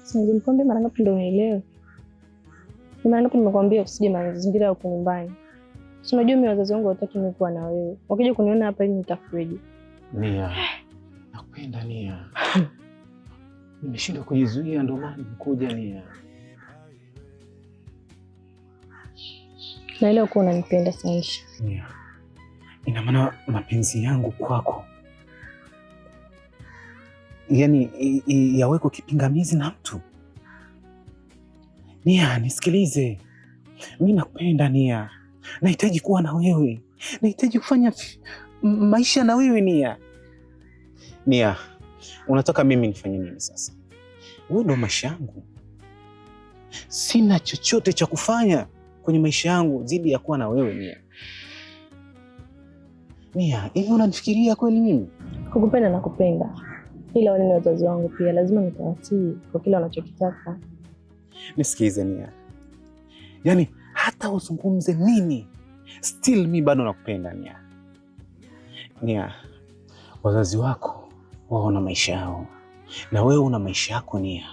Sanji, nikwambie mara ngapi ndio unielewe? Ni mara ngapi nimekwambia usije mazingira ya huko nyumbani? Si unajua mimi wazazi wangu hawataki mimi kuwa na wewe. Wakija kuniona hapa hivi nitakuweje? Nia, nakupenda Nia. Nimeshindwa kujizuia ndio maana nimekuja Nia. Naelewa kuwa unanipenda Sanji. Nia, ina maana mapenzi yangu kwako yaani yawekwe kipingamizi na mtu? Nia, nisikilize, mi nakupenda Nia, nahitaji kuwa na wewe, nahitaji kufanya maisha na wewe Nia. Nia, unataka mimi nifanye nini sasa? Wewe ndo maisha yangu, sina chochote cha kufanya kwenye maisha yangu zidi ya kuwa na wewe Nia. Nia, hivi unanifikiria kweli mimi? Kukupenda na kupenda, ila wale ni wazazi wangu pia, lazima nitawatii kwa kile wanachokitaka. Nisikize Nia, yaani hata uzungumze nini, still mi bado nakupenda Nia. Nia, wazazi wako wao wana maisha yao na wewe una maisha yako Nia.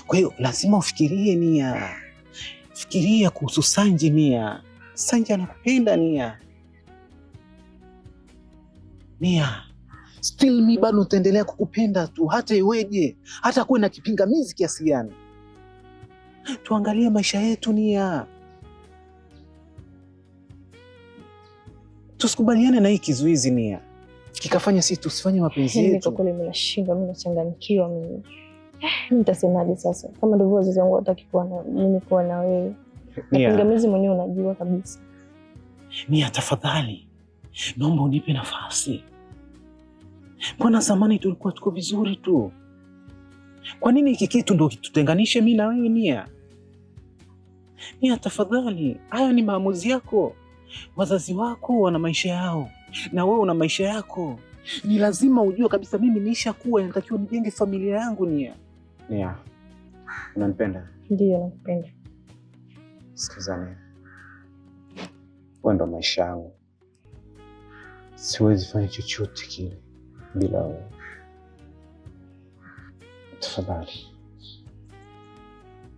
Kwa hiyo lazima ufikirie Nia, fikiria kuhusu Sanji Nia. Sanji anakupenda Nia. Nia, still mi bado nitaendelea kukupenda tu, hata iweje, hata kuwe na kipingamizi kiasi gani. Tuangalie maisha yetu Nia, tusikubaliane na hii kizuizi Nia, kikafanya sisi tusifanye mapenzi Yaani kwa yetu. kweli mimi nashindwa, mimi nachanganyikiwa mimi. Mimi nitasemaje sasa? Kama ndivyo wazazi wangu hawataki kuwa na mimi kuwa na wewe. Na Nia, pingamizi mwenyewe unajua kabisa. Nia, tafadhali naomba unipe nafasi. Mbona zamani tulikuwa tuko vizuri tu? Kwa nini hiki kitu ndo kitutenganishe mi na wewe Nia? Nia, tafadhali, hayo ni maamuzi yako. Wazazi wako wana maisha yao na wewe una maisha yako. Ni lazima ujue kabisa mimi nishakuwa, inatakiwa nijenge familia yangu Nia. Nia, unanipenda? Ndiyo, nakupenda. Sikiza Nia, wewe ndo maisha yangu, siwezi fanya chochote kile bila wewe. Tafadhali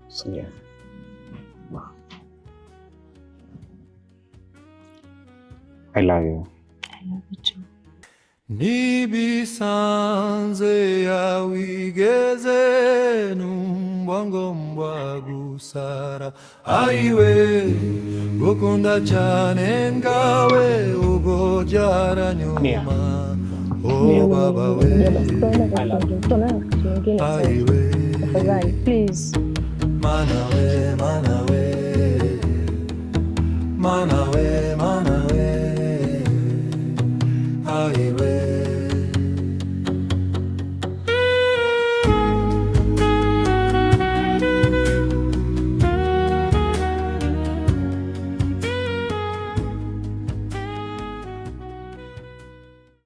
sogea. I love you. I love you too. Nibisanze yawigeze numva ngomba gusara, aiwe, gukunda cyane ngawe ubwo byaranyuma, oh baba we. Ngoja basi, tutaona wakati mwingine. Tutaonana wakati mwingine sasa. Aiwe. Tafadhali, please. Mana we, mana we, mana.